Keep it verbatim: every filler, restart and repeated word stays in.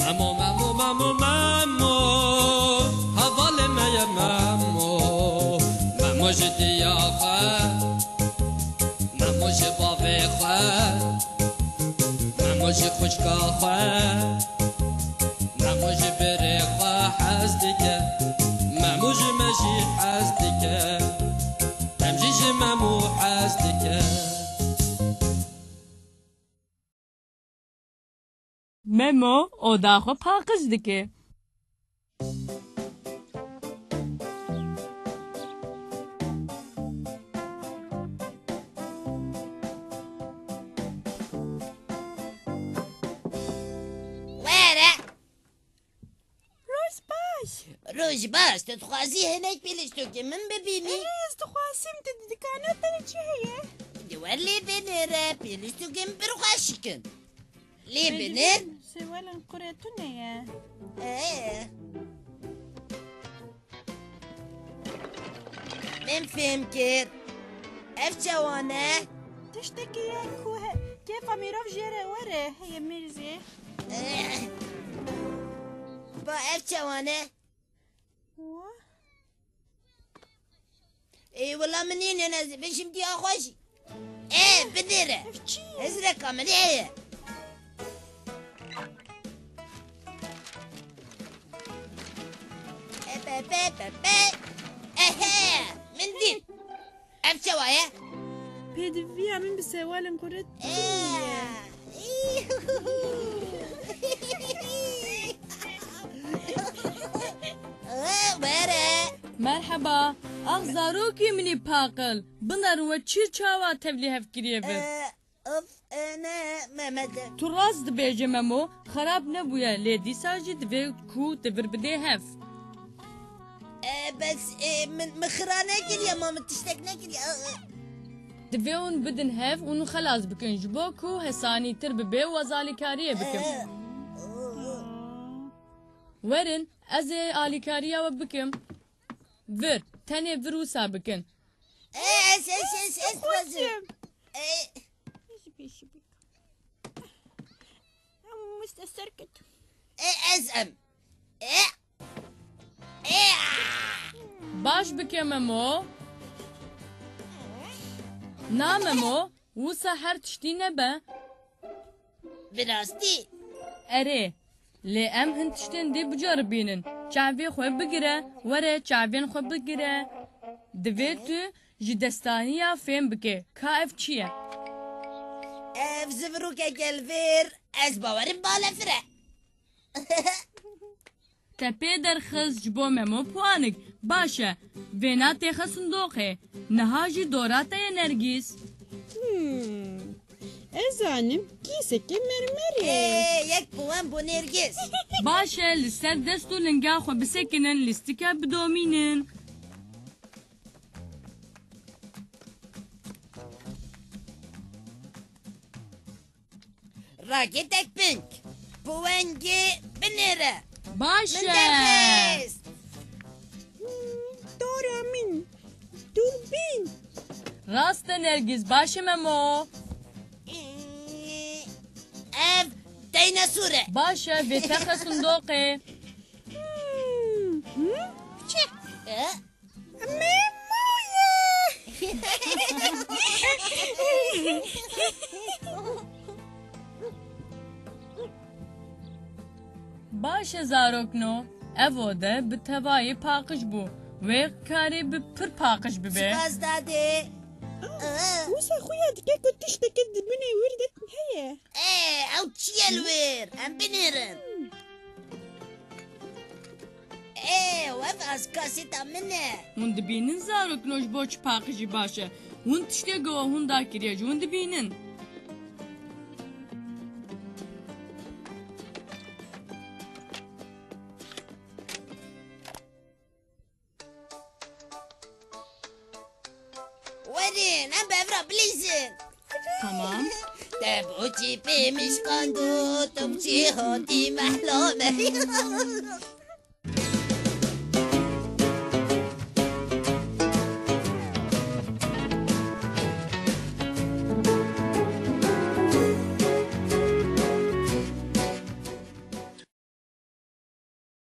Memo, Memo, Memo, Memo, hevalê me ye Memo. Memo ji diya xwe, Memo ji bavê xwe, Memo ji xwişka xwe, Memo ji birê xwe hez dike, Memo ji me jî hez dike, em jî ji Memo hez dike. Memo oda xwe paqij dike. Were. Roj baş. Roj baş, tu dixwazî hinek pêlîstokên min bibînî? Erê, ez dixwazim, tu di dikana te de çi heye? De wer lê binêre, pêlîstokên min pir xweşik in. Lê binêr. Sêwelên qurê tune ye. Ee. Min fêm kir. Ev çawan e? Tiştekî ye ku he-, kêfa mirov jê re were heye, Mîrzê. Eh. Ba ev çawan e? Wa? Ê, wela min nînin ez, bêjim diya xwe jî. Ê, binêre. Ev çi ye? Hizreka min heye. E, pe, pe, pe, pe. Ehe, min dît. Ev çawa ye? Pêdiviya min bi sewalên qurê tune ye. Ee. Ee, were. Merheba. Ax zarokê min î paqil. Binerin we çi çawa tevlî hev kiriye vir? Ee, of, ee, ne, Mehmet. Tu rast dibêje Memo, xerab nebûye, lê dîsa jî divê ku tu vir bidê hev. Ee, bes, ee, min, min xira nekiriye, ma min tiştek nekiriye. Ee, ee. Divê hûn bidin hev û hûn xelas bikin, ji bo ku hesanîtir bibe û ez alîkariyê bikim. Ee, ee. Werin, ez ê alîkariya we bikim. Vir, tenê vir wisa bikin. Ee, ez, ez, ez, ez dixwazim. Xweşim. Ee. Pêşî, pêşî bik. Em wiste ser ket. Ee, ez em. Ee. Ee. Baş bike Memo. Na Memo, wisa her tiştî nebe. Bi rastî? Erê. Lê em hin tiştên dê biceribînin. Çavê xwe bigire, were çavên xwe bigire. Divê tu ji destaniya fêm bike ka ev çi ye. Ev zivirokeke li vêr, ez bawerim balefir e. Te pê derxist ji bo Memo puanik. Baş e. Vêna têxe sindoqê. Niha jî dora te ye Nergîs. Hmm. Ez zanim kîsekê mermerê. Ê, yek puan bo Nergîs. Baş e, li ser dest û linga xwe bisekinin, lîstika bidomînin. Raketek pink. Bi wengê binêre. Baş e. Min derxist. Hmm, dora min. Dûrbîn. Rast e Nergîs, baş e Memo. Ev dînosor e. Baş e, vê texe sindoqê. Hmm, hmm, çi? E? Memoye! Baş e zarokno, ev ode bi tevayê paqij bû. Wê karê bi pir paqij bibe. Spas dadê. Wisa xuya dike ku tiştekê di binê wir de heye. Ê, ew çi ye li wir? Em binêrin. Ê, ev az kaseta min e. Hûn dibînin zarokno ji bo çi paqijî baş e. Hûn tiştê ku we hûn dakiriye jî hûn dibînin. Werin, em bi hev re bilîzin. Tamam. Te bo çi pê mişkando, tu çi hatî mehlame.